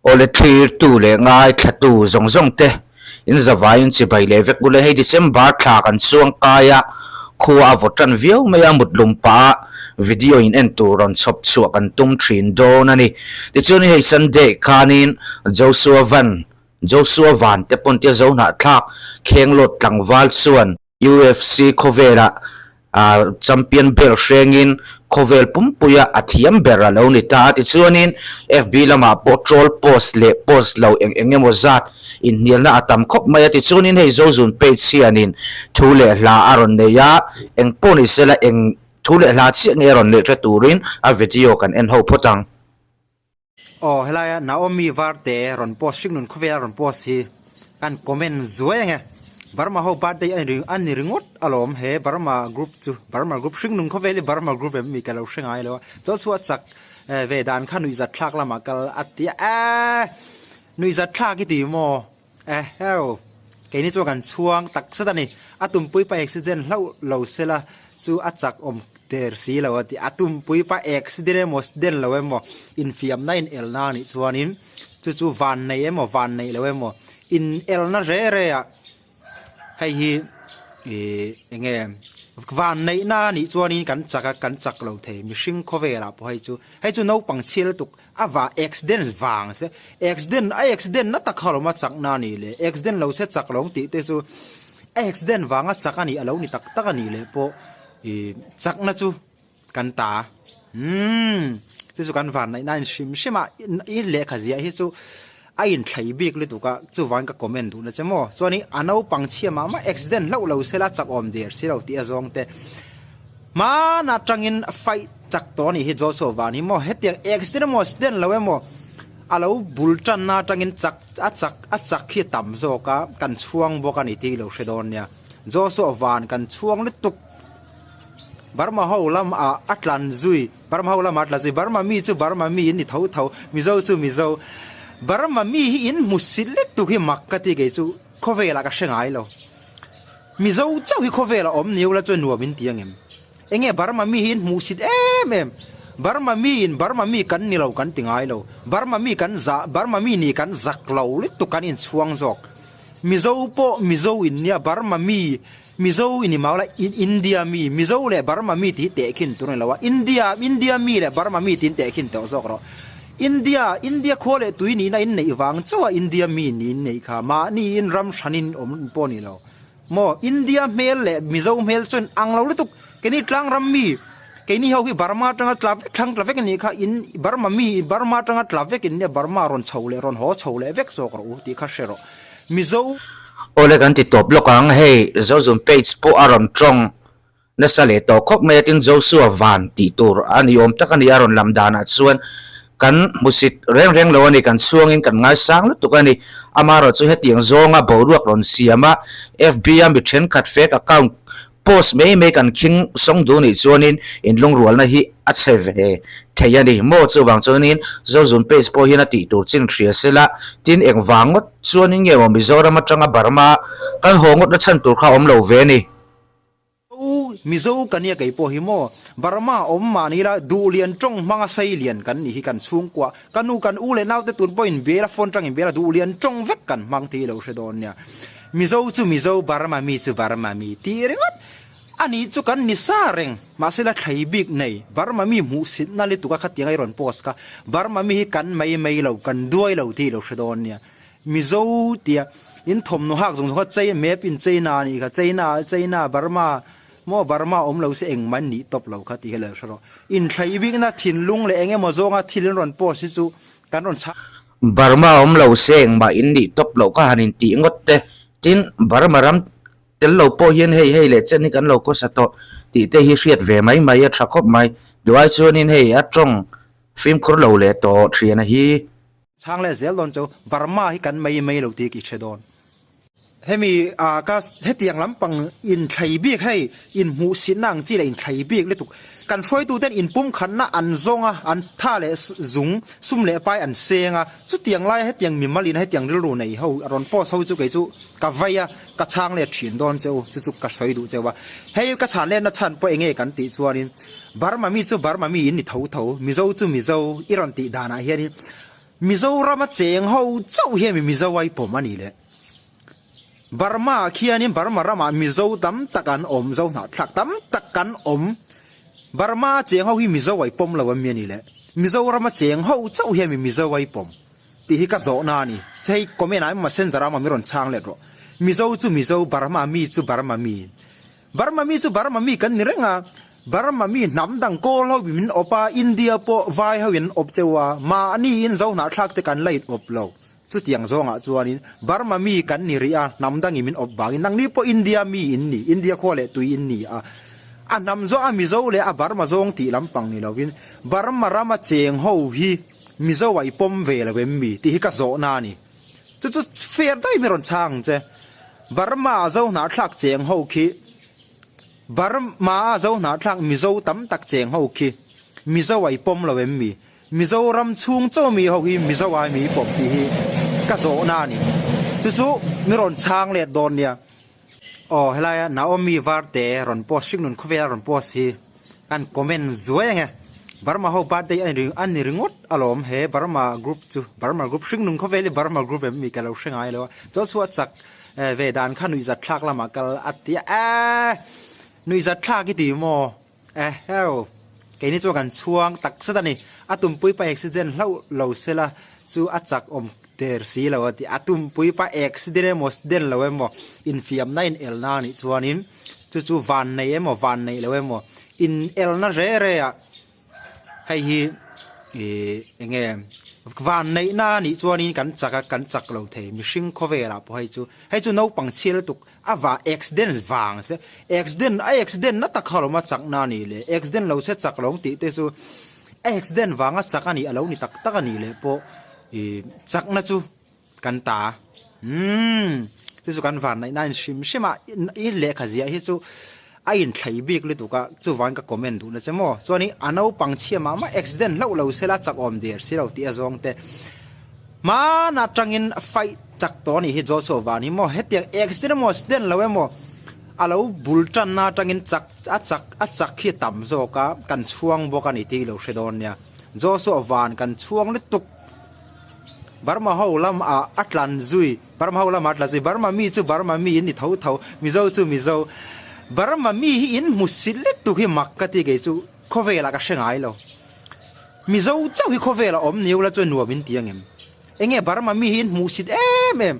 Awle thlirtu leh ngaithlatu zawng zawng te in zavaiin chibai leh vek ule hei December thla kan chuang kai a, khua a vawt tan viau mai a mutlum pah a video in en tur rawn chhawp chhuah kan tum thin dawn a ni. Tichuan hei Sunday khanin Joshua Van Joshua Van te pawn tia Zohnahthlak Khenglawt tlangval chuan UFC khawvelah champion belt hrengin khawvel pumpuia a thiam ber a lo ni ta a. Tichuanin FB lamah pawh troll post leh post lo eng eng emaw zat inhnialna a tam khawp mai a. Tichuanin hei Zozun page hianin thu leh hla a rawn nei a, eng pawh ni sela eng thu leh hla chiah nge a rawn leh hre turin a video kan en ho phawt ang. Aw helaia Naomi Varte rawn post hringnun khawvela rawn post hi kan comment zuai ange. Burma ho birthday a ni a ni ringawt alawm he Burma group chu Burma group hringnun khawvel hi Burma group em mi ka lo hre ngai lo a chaw chhuah chak ve dan kha nuihzat thlak lamah kal a ti a eeh nuihzat thlak i ti maw Eheu! Keini chuan kan chhuang tak zet a ni. A tumpui pa accident hlauh lo sela chu a chak awm der si lo a ti. A tumpui pa accident emaw accident lo emaw infiamna inelna a nih chuanin chu chu van nei emaw van neih lo emaw inelna re re ah hei hi ih eng nge van neihna a nih chuanin kan chak a kan chak lo thei mihring khawvelah pawh hei chu hei chu naupang chhia lutuk A va accident vang se accident a accident na tak kha lo ma chak na ni le accident lo se chak lo tih te chu a accident vang a chak a nih a lo ni tak tak a nih leh pawh ih chak na chu kan ta umm chu chu kan van naih na in hrim hrim a i lehkha ziah hi chu a in thlei bik lutuk a chuvang ka comment duh na che maw chuan in a naupang chhia mah mah accident hlauh lo sela chak awm der si lo tih a zawng te hmanah tangin fight Chak tawh a nih hi Joshua van hi maw hetiang accident emaw accident lo emaw a lo bul tanna atangin chak a chak a chak hi a tam zawk a kan chhuang bawk a ni tih i lo hre dawn nia Joshua van kan chhuang lutuk Burma ho lam ah a tlan zui Burma ho lam ah a tlan zui Burma mi chu Burma mi in ni tho tho Mizo chu Mizo Burma mi hi in hmu si lutuk hi mak ka ti kei chu khawvel ah ka hre ngai lo Mizo chauh hi khawvel ah awm ni ula chuan nuam in ti angem. Enge Burma mi hi in hmuhsit em em? Burma mi in Burma mi kan ni lo kan ti ngai lo. Burma mi kan zah, Burma mi nih kan zak lo lutuk kan inchhuang zawk. Mizo pawh Mizo in nia Burma mi, Mizo in i mau la India mi, Mizo leh Burma mi tih hi tehkhin tur a ni lo a, India, India mi leh Burma mi tiin tehkhin tawh zawk rawh. India, India khua leh tui nihna in neih vang chauh a India mi nih in neih kha mahni in ram hran in awm pawh a ni lo. Maw India hmel leh Mizo hmel chuan ang lo lutuk keini tlang ram mi keini ho hi Burma atanga tla vek thlang tla vek anih kha in Burma mi Burma atanga tla vek in nia Burma rawn chho leh rawn haw chho leh vek zawk rawh u tih kha hre rawh Mizo Awle kan ti tawp lawk ang hei Zozun page pawh a rawn tawng Nasa leh tawh khawp mai a tin Joshua van tih tur a ni awm tak a ni a rawn lam danah chuan kan hmusit reng reng lo a ni kan chhuangin kan ngaisang lutuk a ni. Amaherawhchu hetiang zawnga boruak rawn siam a FB a mi thenkhat fake account post mai mai kan khing sawng duh nih chuanin inlungrualna hi a chhe ve thei a ni maw chuvang chuanin Zozun page pawh hian a tih tur chin hria sela tin engvang ngawt chuanin nge maw Mizoram atanga Burma kan haw ngawtna chhan tur kha a awm lo ve a ni. Mizo, Mizo ka nia kei pawh hi maw? Burma awm mah ni ila duhlian tawng hmanga sei lian kan nih hi kan chhungkua, ka nu kan u leh naute tun pawh in bel a phone tang in bel a duhlian tawng vek kan hmang tih i lo hre dawn nia. Mizo chu Mizo, Burma mi chu Burma mi tih ringawt a nih chu kan ni sa reng. Mahse la thlei bik nei Burma mi hmuhsitna lutuk a khatiang a i rawn post kha Burma mi hi kan mai mai lo, kan duai lo tih i lo hre dawn nia. Mizo tia in thawmhnaw hak zawng zawng kha chei map in China a nih kha China China Burma maw Burma awm lo se engmah nih tawp lo kha tih hi lo hre rawh. Inthlei bikna thinlung leh eng emaw zawnga thil in rawn post hi chu kan rawn chhak. Burma awm lo se engmah in nih tawp loh kha han in tih ngawt te tin Burma ram tel lo pawh hian hei hei leh chen hi kan lo khawsa tawh tih te hi hriat ve mai mai a tha khawp mai. Duai chuanin hei a tawng fimkhur lo leh tawh thiana hi. Chhang leh zel dawn chu Burma hi kan mai mai lo tih ka i hre dawn. Hemi ah ka hetiang lampang inthlei bik hei inhmuhsitna ang chi leh inthlei bik lutuk kan hruaituten inpumkhatna an zawng a, an tha leh zung sum leh pai an seng a, chutiang laia hetiang mimal in hetiang rilru nei ho a rawn post ho chu kei chu ka vei a, ka chhang let thin dawn che u, chu chu ka sawi duh cheu a. Hei ka chhan letna chhan pawh enge kan tih chuanin Burma mi chu Burma mi in ni tho tho, Mizo chu Mizo i rawn tih danah hianin. Mizorama cheng ho chauh hi mi Mizo ai pawm a nih le. Burma ah khianin Burma ramah Mizo tam tak an awm, Zo hnahthlak tam tak kan awm. Burma a cheng ho hi Mizo ai pawm lo a mi a nih le. Mizorama cheng ho chauh hi mi Mizo ai pawm tih hi ka zawhna a ni. Che hei comment ah messenger ah mi rawn chhang let rawh. Mizo chu Mizo, Burma mi chu Burma mi. Burma mi chu Burma mi kan ni reng a, Burma mi hnam dang kawl ho in min awp a, India pawh vai ho in an awp cheu a, mahni in zo hnahthlak te kan la in awp lo. Chutiang zawngah chuanin Burma mi kan ni rih a, hnam dangin min awp vangin nangni pawh India mi in ni, India khua leh tui in ni a. A hnam zawng a Mizo leh a Burma zawng tih lampang ni lovin Burma rama cheng ho hi Mizo ah i pawm ve lo em mi tih hi ka zawhna a ni. Chu chu fair daih mi rawn chhang ang che. Burma a zo hnahthlak cheng ho khi Burma a zo hnahthlak Mizo tam tak cheng ho khi Mizo ah i pawm lo em mi? Mizoram chhung chaw mi ho hi Mizo ai mi pawm tih hi ka zawhna a ni. Chu chu mi rawn chhang let dawn nia. Aw helaia Naomi Varte rawn post hringnun khawvela rawn post hi kan comment zuai ange. Burma ho birthday a ni a ni ringawt alawm he Burma group chu Burma group hringnun khawvel hi Burma group em mi ka lo hre ngai lo a. Chaw chhuah chak ve dan kha nuihzat thlak lamah kal a ti a eeh nuihzat thlak i ti maw? Eheu! Keini chuan kan chhuang tak zet a ni. A tumpui pa accident hlauh lo sela chu a chak awm der si lo a ti. A tumpui pa accident emaw accident lo emaw infiamna in elna a nih chuanin chu chu van nei emaw van neih lo emaw in elna re re ah hei hi ih eng nge van neihna a nih chuanin kan chak a kan chak lo thei mihring khawvelah pawh hei chu hei chu naupang chhia lutuk A va accident vang se accident a accident na tak kha lo ma chak na ni le accident lo se chak lo tih te chu a accident vang a chak a nih a lo ni tak tak a nih leh pawh ih chak na chu kan ta umm chu chu kan van naih na in hrim hrim a i lehkha ziah hi chu a inthlei bik lutuk a chuvangin ka comment duh na che maw chuanin a naupang chhia mah mah accident hlauh lo sela chak awm der si lo tih a zawng te. Hmana atangin fight chak tawh a nih hi Joshua Van hi maw hetiang accident emaw accident lo emaw a lo bul tanna atangin chak a chak a chak hi a tam zawk a kan chhuang bawk a ni tih i lo hre dawn nia Joshua Van kan chhuang lutuk Burma ho lamah a tlan zui Burma ho lamah a tlan zui Burma mi chu Burma mi in ni tho tho Mizo chu Mizo Burma mi hi in hmu si lutuk hi mak ka ti kei chu khawvelah ka hre ngai lo. Mizo chauh hi khawvel a awm niu la chuan nuam in ti angem? Enge Burma mi hi in hmuhsit em em?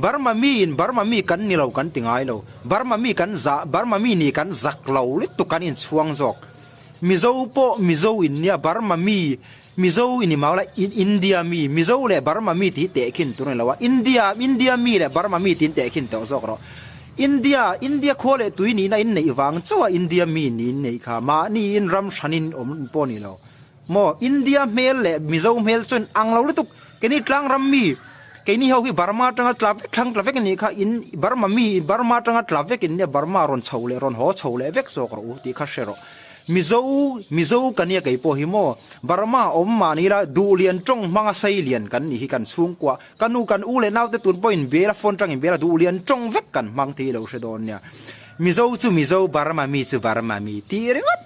Burma mi in Burma mi kan ni lo kan ti ngai lo. Burma mi kan zah Burma mi nih kan zak lo lutuk kan inchhuang zawk. Mizo pawh Mizo in nia Burma mi Mizo in i mau la India mi Mizo leh Burma mi tih tehkhin tur a ni lo a India India mi leh Burma mi tiin tehkhin tawh zawk rawh. India India khua leh tui nihna in neih vang chauh a India mi niin neih kha mahni in ram hran in awm pawh a ni lo maw India hmel leh Mizo hmel chuan ang lo lutuk keini tlang ram mi keini ho hi Burma atanga tla vek thlang tla vek a nih kha in Burma mi Burma atanga tla vek in nia Burma rawn chho leh rawn haw chho leh vek zawk rawh u tih kha hre rawh Mizo Mizo ka nia kei pawh hi maw Burma awm mahni la duhlian tawng hmanga seilian kan nih hi kan chhungkua Ka nu kan u leh naute tun pawhin bel a phone tangin bel a duh lian tawng vek kan hmang thei lo hre dawn nia. Mizo chu Mizo, Burma mi chu Burma mi tih ringawt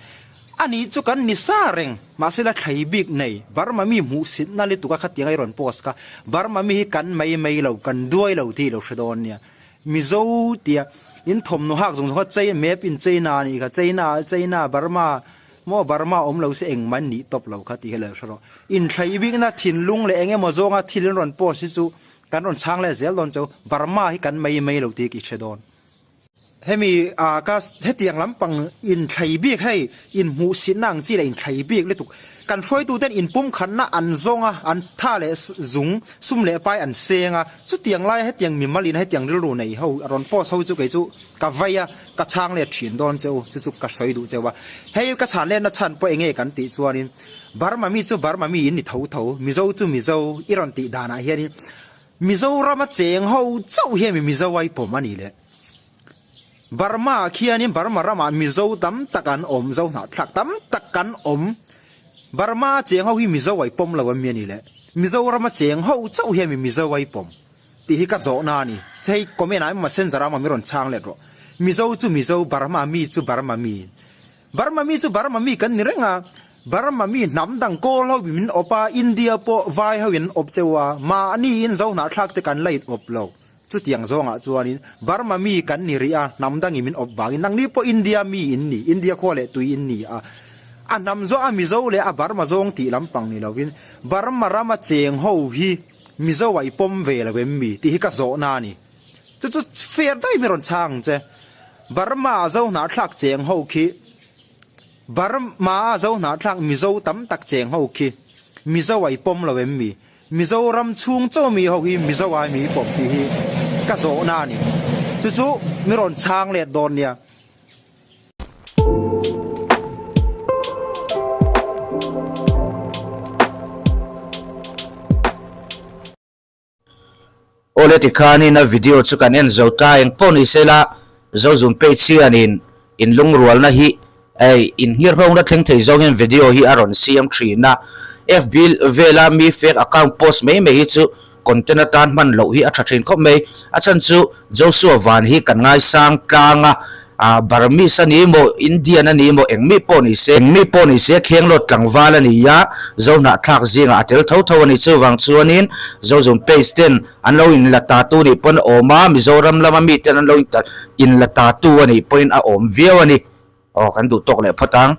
a nih chu kan ni sa reng. Mahse la thlei bik nei Burma mi hmuhsitna lutuk a khatiang a i rawn post kha Burma mi hi kan mai mai lo, kan duai lo tih lo hre dawn nia. Mizo tia in thawmhnaw hak zawng zawng kha chei map in China a nih kha China China Burma Maw Burma awm lo se engmah an nih tawp lo kha tih hi lo hre rawh. Inthlei bikna thinlung leh eng emaw zawnga thil an rawn post hi chu kan rawn chhang leh zel dawn cheu. Burma hi kan mai mai lo tih hi hre dawn. Hemi ah ka hetiang lampang inthlei bik hei inhmuhsitna ang chi leh inthlei bik lutuk. Kan hruaituten inpumkhatna an zawng a, an tha leh zung, sum leh pai an seng a. Chutiang laia hetiang mimal in hetiang rilru nei ho a rawn post ho chu kei chu ka vei a. Ka chhang let thin dawn che u, chu chu ka sawi duh cheu a. Hei ka chhan letna chhan pawh enge kan tih chuanin Burma mi chu Burma mi in ni tho tho, Mizo chu Mizo i rawn tih danah hianin Mizorama cheng ho chauh hian mi Mizo ai pawm a ni le. Burma ah khianin Burma ramah Mizo tam tak an awm, Zo hnahthlak tam tak kan awm. Burma a cheng ho hi Mizo ai pawm lo a mi a ni le. Mizorama cheng ho chauh hian mi Mizo ai pawm. Tih hi ka zawhna a ni. Che hei comment ah messenger ah mi rawn chhang let rawh. Mizo chu Mizo, Burma mi chu Burma mi. Burma mi chu Burma mi kan ni reng a. Burma mi hnam dang kawl ho in min awp a, India pawh vai ho in an awp cheu a, mahni in Zohnahthlak te kan la in awp lo. Chutiang zawngah chuanin Burma mi kan ni rih a, hnam dangin min awp vangin nangni pawh India mi in ni, India khua leh tui in ni a. A hnam zawh a Mizo leh a Burma zawng tih lampang ni lovin Burma rama cheng ho hi Mizo ah i pawm ve lo em mi tih hi ka zawhna a ni. Chu chu fair daih mi rawn chhang ang che. Burma a Zohnahthlak cheng ho khi Burma a Zohnahthlak Mizo tam tak cheng ho khi Mizo ah i pawm lo em mi? Mizoram chhung chaw mi ho hi Mizo ai mi pawm tih hi ka zawhna a ni. Chu chu mi rawn chhang let dawn nia. Awle tikhanin a video chu kan en zo ta engpawh ni sela Zozum page hianin inlungrualna hi Hei inhirhawngna thleng thei zawng hian video hi a rawn siam thin a, FB vela mi fake account post mai mai hi chu content atan hman loh hi a tha thin khawp mai. A chhan chu Joshua Van hi kan ngaisang tlang a, ah Burmese a ni maw, Indian a ni maw, eng mi pawh ni se, eng mi pawh ni se Khenglawt tlangval a ni a, Zohnahthlak zingah a tel tho tho a ni. Chuvang chuanin Zozum page ten an lo inla ta tu nih pawn a awm a, Mizoram lama miten an lo inla ta tu a nih pawhin a awm viau a ni. Aw kan duh tawk leh phawt ang.